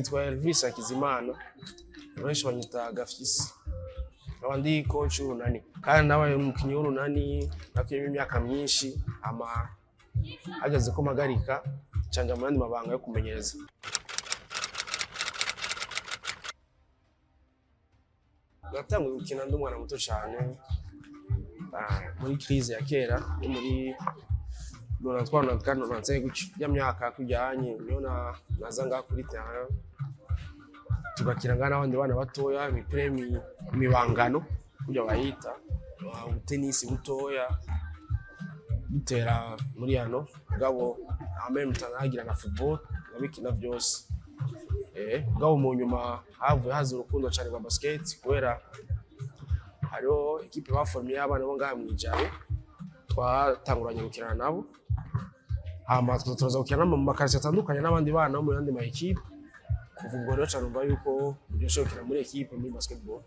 Nitwa Elvis Hakizimana, benshi banyita Gafyisi. Nkaba ndi coach w'Urunani kandi nabaye umukinyi w'Urunani, nakiyemo imyaka myinshi, ama hageze ko mpagarika canja mu yandi mabanga yo kumenyereza. Natanguye gukina ndi umwana muto cane, muri crise ya kera yo muri 93, 94, 95 gutyo, ya myaka kujyanye niyo naza ngaha kuri terrain tugakina ngaha n'abandi bana batoya imipira y'imibangano kurya bayita, ubutenisi butoya dutera muri yano, mugabo en même temps nagira na football, nabikina byose. Mugabo mu nyuma havuye haza urukundo cyane rwa basket kubera hariho équipe baformye y'abana bo ngaha mw'ijabe twatanguranye gukinana nabo, hama tuza turaza gukina mu makaritiye atandukanye n'abandi bana bo mu yandi ma équipe. Kuva ubwo rero cyane numva yuko biryoshe gukina muri équipe muri basketball.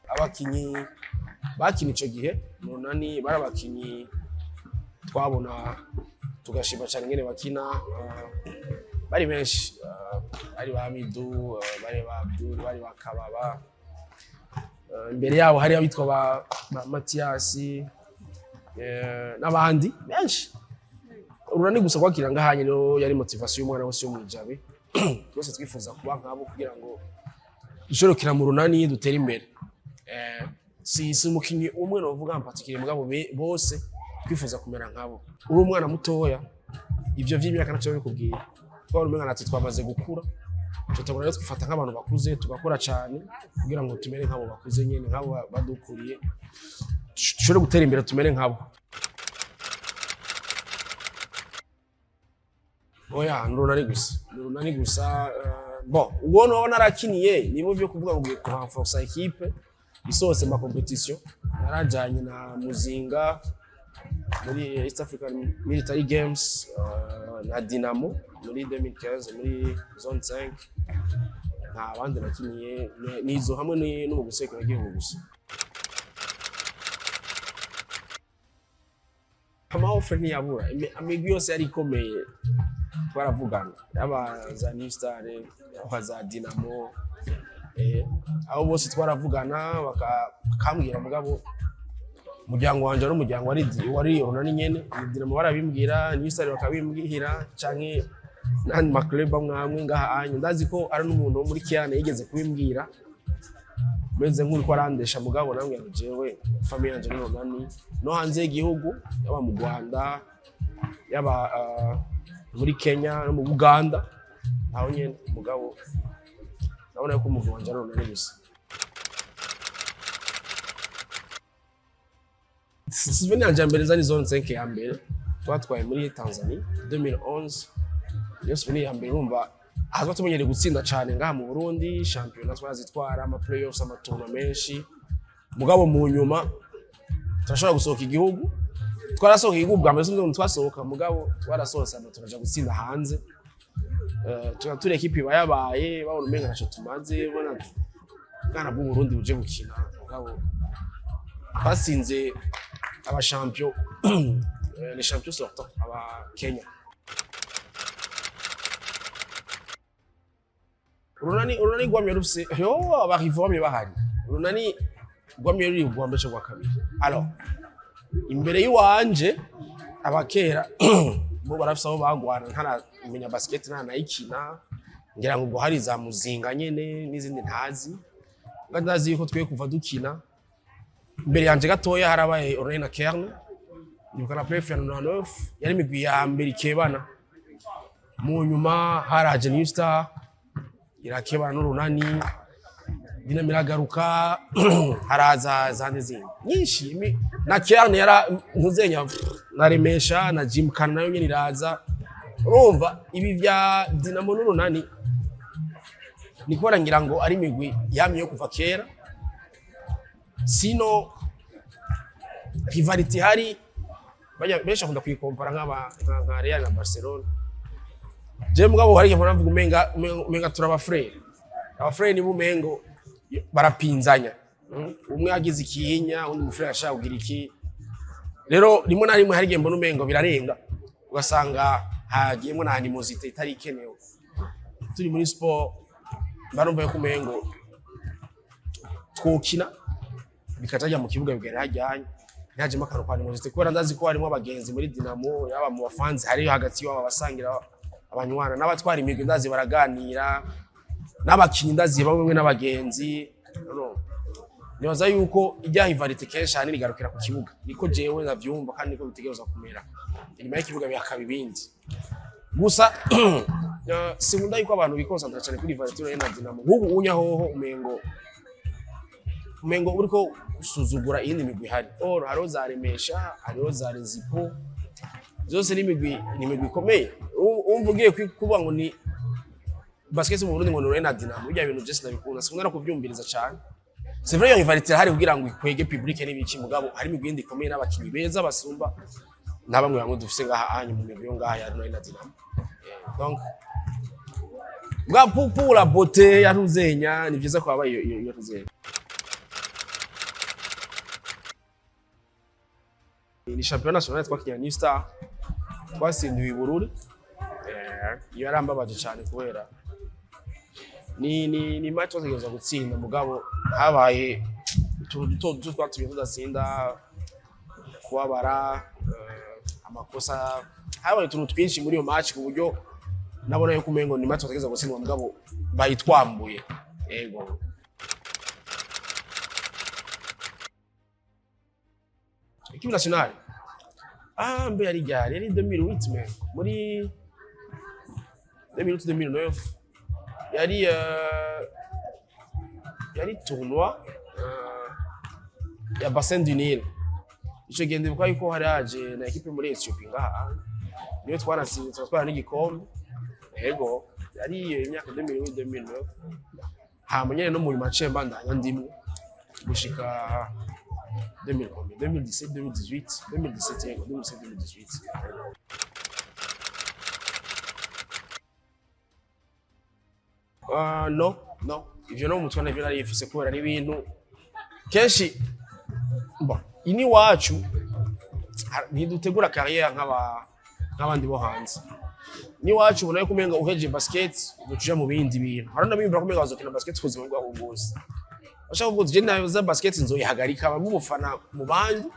Abakinyi bakina ico gihe mu Runani bari abakinyi twabona tugashima cyane ingene bakina, bari benshi, bari ba Midu, bari ba Abdul, bari ba Kababa, imbere yabo hari abitwa ba Mathias, n'abandi benshi. Urunani gusa kwakira ngahanye rero yari motivation y'umwana wese yo mwijabe, twese twifuza kuba nkabo kugira ngo dushobore gukina mu Runani dutere imbere. Si umukinyi umwe novuga mpatikire, mugabo bose twifuza kumera nkabo. Uri umwana mutoya, ivyo vy'imyaka ntaco bikubwiye, twabona umenga natwe twamaze gukura, tutagora rero twifata nk'abantu bakuze, tugakora cyane kugira ngo tumere nk'abo bakuze nyene, nk'abo badukuriye, dushobore gutera imbere tumere nkabo. Oya, ni Urunani gusa, ni Urunani gusa. Bon, uwo noba narakiniye nibo byo kuvuga ngo ugiye kurenforsa équipe isohotse ma compétition, narajanye na Muzinga muri East African Military Games, na Dynamo muri 2015 muri zone 5. Nta bandi nakiniye, nizo hamwe no mu gihugu gusa. Ama offre ntiyabura. Imigwi yose yari ikomeye twaravugana, yaba za New Star, yaba za Dynamo, abo bose twaravugana bakambwira, mugabo umuryango wanje wari umuryango wari Urunani nyene. Dynamo barabimbwira, New Star bakabimbwira, canke n'andi ma club amwe amwe ngaha anye. Ndazi ko ari n'umuntu wo muri Kiane yigeze kubimbwira meze nk'uriko arandesha, mugabo namwe ngo jewe famille yanje ni Urunani. No hanze y'igihugu, yaba mu Rwanda, yaba muri Kenya no mu Buganda, aho nyene, mugabo ndabona yuko umugwi wanje ari Urunani gusa. Souvenir yanje ya mbere nza ni zone 5 ya mbere twatwaye muri Tanzania 2011, niyo souvenir ya mbere. Urumva aha tuba tumenyereye gutsinda cyane ngaha mu Burundi, shampiyona twarazitwara, ama playoffs, ama tournois menshi, mugabo mu nyuma turashobora gusohoka igihugu. Twarasohoka igihugu bwa mbere, sinzi twasohoka, mugabo twarasohotse hama turaja gutsinda hanze. Tuba turi équipe iba yabaye babona umenga ntaco tumaze, bona bwana bw'u Burundi buje gukina, mugabo twatsinze aba champion, les champions sortants, aba Kenya. Urunani rwamye rufise yo aba rivaux bamye bahari. Urunani rwamye ruri urwa mbere canke urwa kabiri. Alors imbere y'iwanje abakera bo barafise aho bagwana, ntaramenya basket ntanayikina, ngira ngo ubwo hari za Muzinga nyene n'izindi ntazi. Nga ndazi yuko twe kuva dukina, imbere yanje gatoya harabaye Urunani na Kerne. Ndibuka na playoff ya 99 yari imigwi ya mbere ikebana. Mu nyuma haraje New Star irakebana n'Urunani, Dinamo iragaruka, haraza zandi zindi nyinshi, na Kerne yara ntuzenya na Remesha na Jimkana nayo nyene iraza. Urumva ibi vya Dinamo n'Urunani ni kubera ngira ngo ari imigwi yamye yo kuva kera, sino rivalité ihari benshi bakunda kuyikompara nka Real na Barcelona. Je mugabo hari igihe mpora mvuga umenga turi abafrere, abafrere nibo umengo barapinzanya. Umwe agize ikihinya undi mufrere ashaka kugira iki. Rero rimwe na rimwe hari igihe mbona umengo birarenga. Ugasanga hagiyemo na animosité itari ikenewe. Turi muri sport, mba numva yuko umengo twokina bikaca mu kibuga, bigera hajyanye, ntihajemo akantu ka animosité, kubera ndazi ko harimo abagenzi muri Dinamo, yaba mu bafanzi, hariyo hagati yabo abasangira, abanywana n'abatwara imigwi, ndazi baraganira n'abakinyi, ndazi bamwe n'abagenzi. No. Nibaza yuko ijya rivalité kenshi ahanini igarukira ku kibuga, niko jewe ndavyumva kandi niko bitegerezwa kumera. Inyuma y'ikibuga bihakaba ibindi. Gusa sinkunda yuko abantu biconcentra cyane kuri rivalité na Dinamo. Nk'ubu unya hoho umengo uriko usuzugura iyindi migwi ihari. Or hariho za Remesha, hariho za Rezipo, zose ni imigwi ikomeye. Umva ugiye kuvuga ngo ni basket mu Burundi, ngo ni na Dinamo, burya bintu byose ndabikunda, sinkunda no kubyumviriza cyane. C'est vrai, iyo rivalité irahari kugira ngo ikwege public n'ibiki, mugabo hari imigwi yindi ikomeye n'abakinyi beza basumba na bamwe bamwe dufise ngaha anyu mu migwi yo ngaha ya Runani na Dinamo. Donc bwa pour la beauté ya Ruzenya, ni vyiza ko haba iyo Ruzenya. Ni championnat national twakinye na New Star, twatsindiwe i Bururi. Iyo yarambabaje cyane kubera ni match twategerezwa gutsinda, mugabo habaye utuntu duto duto twatumye tudatsinda, kubabara, amakosa, habaye utuntu twinshi muri iyo match ku buryo nabona yuko umengo ni match twategerezwa gutsindwa, mugabo bayitwambuye. Yego, équipe nationale, mbe yari ryari? Yari 2008, mais muri 2008, 2009, yari tournoi ya bassin du Nil. Ico gihe ndibuka yuko hari haje na équipe muri Ethiopie ngaha, niyo twanatsinze, turatwara n'igikombe. Yego, yari iyo imyaka 2008, 2009. Hama nyene no mu nyuma naciye mbandanya ndimwo gushika 2000 combien, 2017, 2018, 2017, yego, 2017, 2018. No, no, ivyo no mu mutwe navyo nari mfise, kubera n'ibintu kenshi, bon, ini wacu ntidutegura carrière nk'abandi bo hanze. N'iwacu ubona yuko umenga uhejeje basket uca mu bindi bintu. Hari n'abiyumvira ko umenga bazokina basket ubuzima bwabo bwose. Bashaka kuvuga uti je naza basket nzoyihagarika, bamwe umufana mu bandi,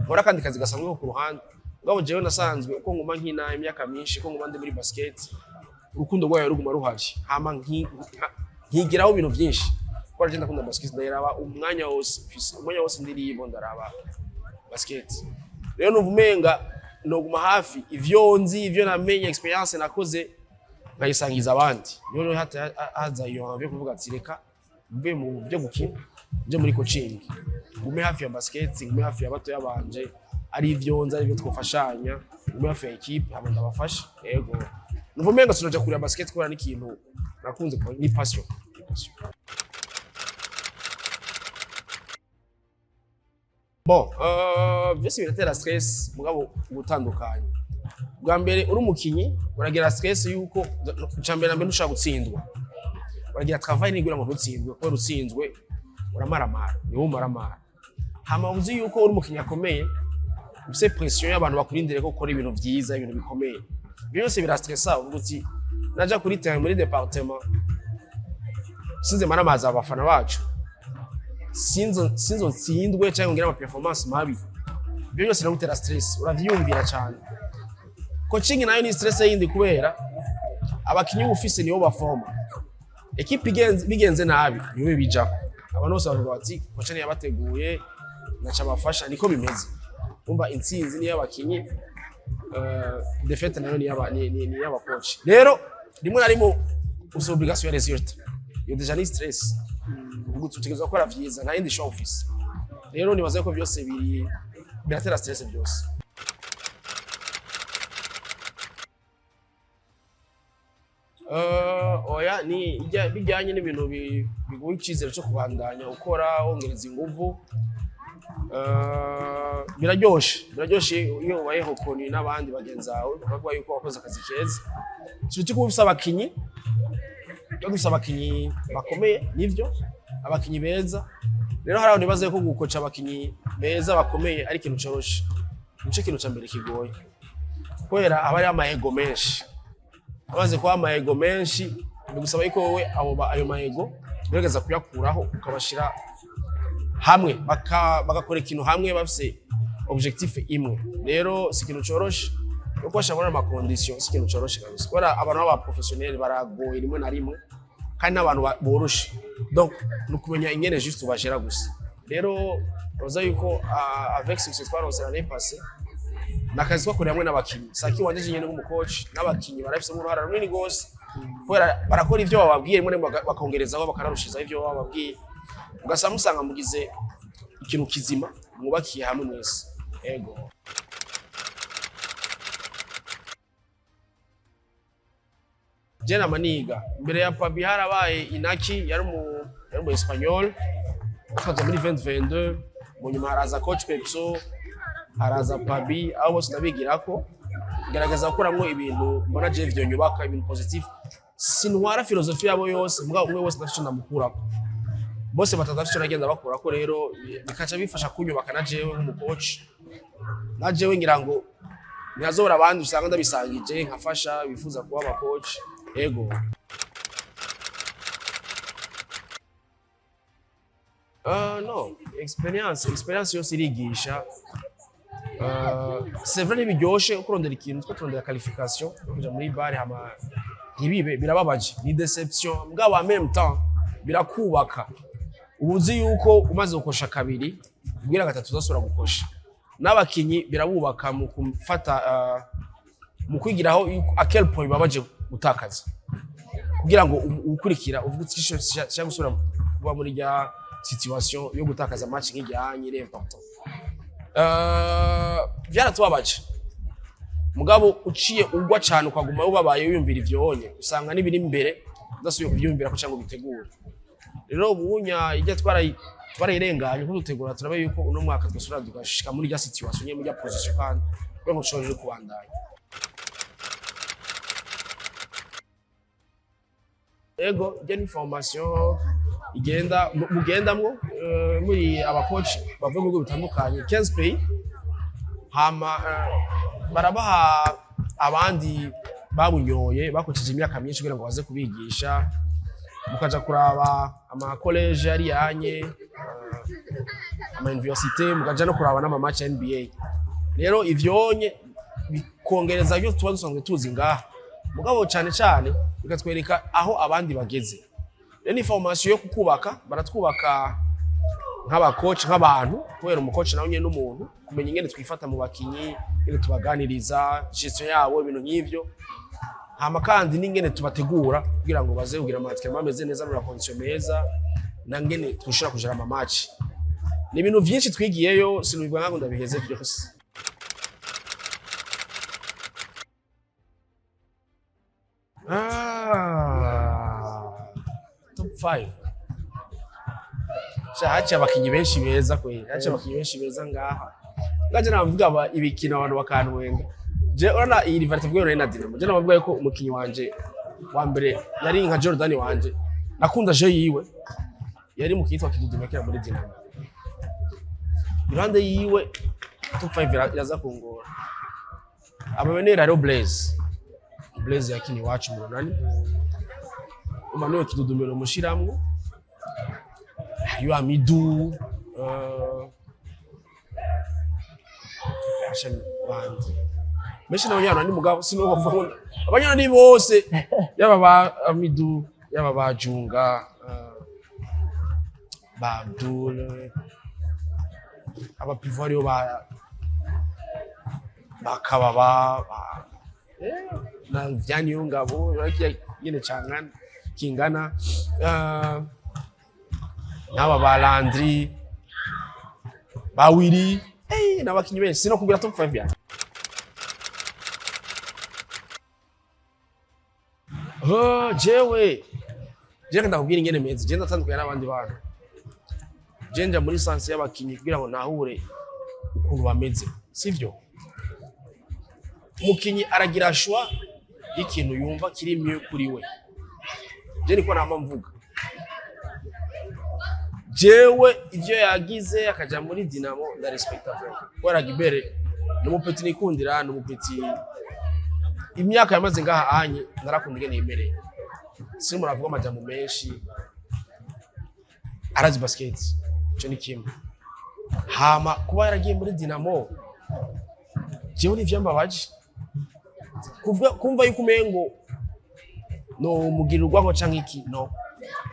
nkora akandi kazi gasanzwe ko ku ruhande. Mugabo jewe nasanzwe uko nguma nkina imyaka myinshi, uko nguma ndi muri basket, urukundo rwayo ruguma ruhari, hama nkigiraho ibintu byinshi, kuko je ndakunda basket, ndayiraba umwanya wose mfise, umwanya wose ndiribo ndaraba basket. Rero numva umenga noguma hafi ivyo nzi, ivyo namenye, expérience nakoze, nkayisangiza abandi. Niyo rero hata haza iyo envie yo kuvuga ati reka mve mu byo gukina nje muri coaching, ngume hafi ya basket, ngume hafi ya batoya banje, ari ivyo nzi, ari ivyo twofashanya, ngume hafi ya équipe, hama ndabafasha. Yego, numva umenga sinoja kureba basket kubera n'ikintu nakunze kuba ni passion, ni passion. Bon, vyose biratera stress, mugabo gutandukanye. Bwa mbere uri umukinyi uragira stress yuko icya mbere na mbere ntushobora gutsindwa, uragira travail nigura ngo ntutsindwe, kubera utsinzwe uramaramara, niwo umaramara. Hama uzi yuko uri umukinyi akomeye, ufise pression y'abantu bakurindiriye ko ukora ibintu vyiza, ibintu bikomeye. Ibyo byose birastressa. Uvuga uti naja kuri terrain muri département sinze maramaza abafana bacu, sinzo ntsindwe cyangwa ngire ama performance mabi. Ibyo byose biragutera stress, uravyiyumvira cyane. Coaching nayo ni stress yindi, kubera abakinyi uba ufise nibo baforma équipe. Bigenze nabi niwe bijako. Abantu bose bavuga bati coach yabateguye, naca abafasha. Niko bimeze. Umva, intsinzi ni y'abakinyi, défaite nayo ni y'abacoach. Rero rimwe na rimwe ufise obligation ya résultat, iyo déjà ni stress. Uvuga uti utegerezwa gukora vyiza, nta yindi choix ufise. Rero nibaza ko byose biri biratera stress byose. Oya, ni bijyanye n'ibintu biguha icyizere cyo kubandanya ukora, wongereza inguvu. Biraryoshe iyo ubayeho koni n'abandi bagenzi bawe bakavuga yuko wakoze akazi keza, surtout kuba ufise abakinyi. Iyo dufise abakinyi bakomeye, nivyo, abakinyi beza. Rero hari abantu bibaza ko gukoca abakinyi beza bakomeye ari ikintu coroshe. Nico kintu ca mbere kigoye. Kubera aba ari ama ego menshi. Amaze kuba ama ego menshi, bigusaba yuko wowe ayo ma ego ugerageza kuyakuraho, ukabashira hamwe, bagakora ikintu hamwe bafise objectif imwe. Rero si ikintu coroshe no kubasha muri ama conditions, si ikintu coroshe kabisa, kubera abantu b'aba professionnel baragoye rimwe na rimwe, kandi n'abantu boroshe. Donc ni ukumenya ingene juste ubagera gusa. Rero roza yuko avec succès twaronse l'année passée, nakazi twakoreye hamwe n'abakinyi. Saki wanje nyene nk'umu coach, n'abakinyi barafisemo uruhara runini gose, kubera barakora ivyo bababwiye, rimwe na rimwe bakongerezaho, bakanarushizaho ivyo bababwiye, ugasanga musanga mugize ikintu kizima mwubakiye hamwe mwese. Ego. Je nama niga imbere ya Pabi harabaye Inaki, yari umu Espagnol, twaza muri 2022. Mu nyuma haraza coach Pepso, haraza Pabi. Abo bose ndabigirako, ngerageza gukuramwo ibintu mbona je vyonyubaka, ibintu positif. Sintwara philosophie yabo yose, mugabo umwe wese ndafite ico ndamukurako. Bose batatu bafite ico nagenda bakurako. Rero bikaca bifasha kunyubaka na jewe nk'umu coach, na jewe ngira ngo ntihazobura abandi usanga ndabisangije nkafasha bifuza kuba aba coach. Ego. No, experience yose irigisha. C'est vrai, ntibiryoshe kurondera ikintu, twe turondera qualification yo kuja muri BAL, hama ntibibe, birababaje, ni déception. Mugabo en même temps birakubaka. Uba uzi yuko umaze gukosha kabiri, ubwira gatatu uzasubira gukosha. N'abakinyi birabubaka mu gufata, mu kwigiraho yuko à quel point bibabaje gutakaza, kugira ngo ukurikira uvuge uti shaka gusubira kuba muri rya situation yo gutakaza match nk'ijyanye iri important. Byaratubabaje, mugabo uciye ugwa cyane ukaguma ubabaye wiyumvira ivyonye, usanga n'ibiri imbere udasubiye kuvyiyumvira ko cyangwa ubitegure. Rero ubunya ijya twarayirenganye ko dutegura, turabe yuko uno mwaka twasubira tugashika muri rya situation nyene, muri rya position, kandi kugira ngo dushobore kubandanya. Ego, ijya ni formation igenda mugendamwo muri aba coach bavuye mu bihugu bitandukanye, 15 pays. Hama barabaha abandi babunyoye, bakoresheje imyaka myinshi kugira ngo baze kubigisha, mukaja kuraba ama collège yari yanye, ama université, mukaja no kuraba n'ama match ya NBA. Rero ivyonye bikongereza ibyo tuba dusanzwe tuzi ngaha, mugabo cyane cyane bikatwereka aho abandi bageze. Rero ni formation yo kukubaka, baratwubaka nk'aba coach, nk'abantu, kubera umu coach nawe nyene n'umuntu, kumenya ingene twifata mu bakinyi, ingene tubaganiriza, gestion yabo, ibintu nk'ivyo. Hama kandi n'ingene tubategura kugira ngo baze kugira ama entraînement ameze neza, mu condition meza, na ngene twushobora kujera ama match. Ni ibintu vyinshi twigiyeyo, sinubivuga ngo ndabiheze vyose. Ah, top 5. Sha, haciye abakinyi benshi beza kweli, haciye abakinyi benshi beza ngaha. Ngaje navuga ibikino abantu bakantwenga. Je urana iyi rivalité tuvuga na Dinamo. Je navuga yuko umukinyi wanje wa mbere yari nka Jordan wanje. Nakunda je yiwe. Yari mu kitwa Kidudu yakira muri Dinamo. Iruhande yiwe top 5 iraza kungora. Ababenera hariho Blaise. Blaise yakini iwacu mu Runani. Umanuwe Kidudumiro mushiramwo. Hariyo Amidou, asha bandi benshi n'abanyarwanda mugabo sinuko ngo abanyarwanda bose, yaba ba Amidou, yaba ba Junga, ba Abdul, aba pivot ariyo ba Kababa, ba na Vyani Ngabo nyene cangana kingana, n'aba ba Landry, ba Willy, n'abakinyi benshi, sino kugira top 5 ya. Oh, jewe ndakubwira ingene meze. Je ndatandukanye n'abandi bantu. Je nja muri sens y'abakinyi kugira ngo nahure ukuntu bameze, sivyo? Umukinyi aragira choix y'ikintu yumva kiri mieux kuri we. Je niko nama mvuga. Jewe ivyo yagize akaja muri Dinamo, ndarespecta vraiment, kubera Gibere ni umu petit nikundira, ni umu petit. Imyaka yamaze ngaha anye, narakunda ingene yimereye. Si muravuga amajambo menshi, arazi basket, ico ni kimwe. Hama kuba yaragiye muri Dinamo, jewe ntivyambabaje. Kumva yuko umengo no mugira urwango canke iki, no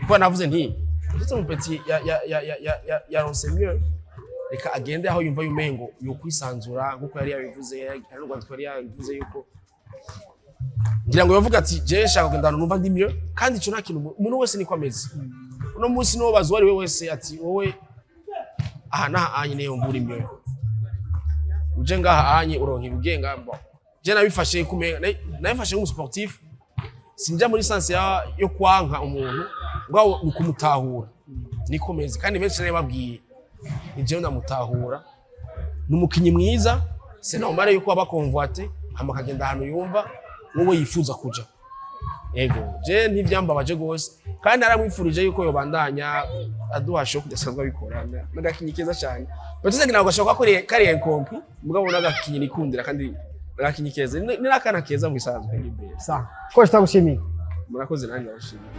kuko navuze nti ndetse mu petit ya yaronse mieux, reka agende aho yumva yumengo yokwisanzura, nkuko yari yabivuze. Hari n'urwandiko yari yabivuze yuko ngira ngo yavuga ati: "Je nshaka kugenda ahantu numva ndi mieux." Kandi ico nta kintu, umuntu wese niko ameze. Uno munsi niwo baza uwo ari we wese ati: "Wowe aha n'aha anye niyo mvura mieux, uje ngaha anye uronka ibigenga." Bon, je nabifashe kumenga nabifashe nk'umu sportif, sinja muri sens yo kwanka umuntu, ngaho ni kumutahura, niko meze. Kandi benshi nari babwiye ni jewe ndamutahura, ni umukinyi mwiza. C'est normal yuko aba convoité, hama akagenda ahantu yumva wowe yifuza kuja. Ego, je ntivyambabaje gose, kandi naramwifurije yuko yobandanya aduha show kudasanzwe abikora. N'agakinyi keza cyane. Batuse ntabwo gashobora kuba kari incompris, mugabo n'agakinyi nikundira, kandi n'agakinyi keza, ni n'akana keza mu bisanzwe. Sawa coach, tagushimiye. Murakoze, nanjye ndabashimiye.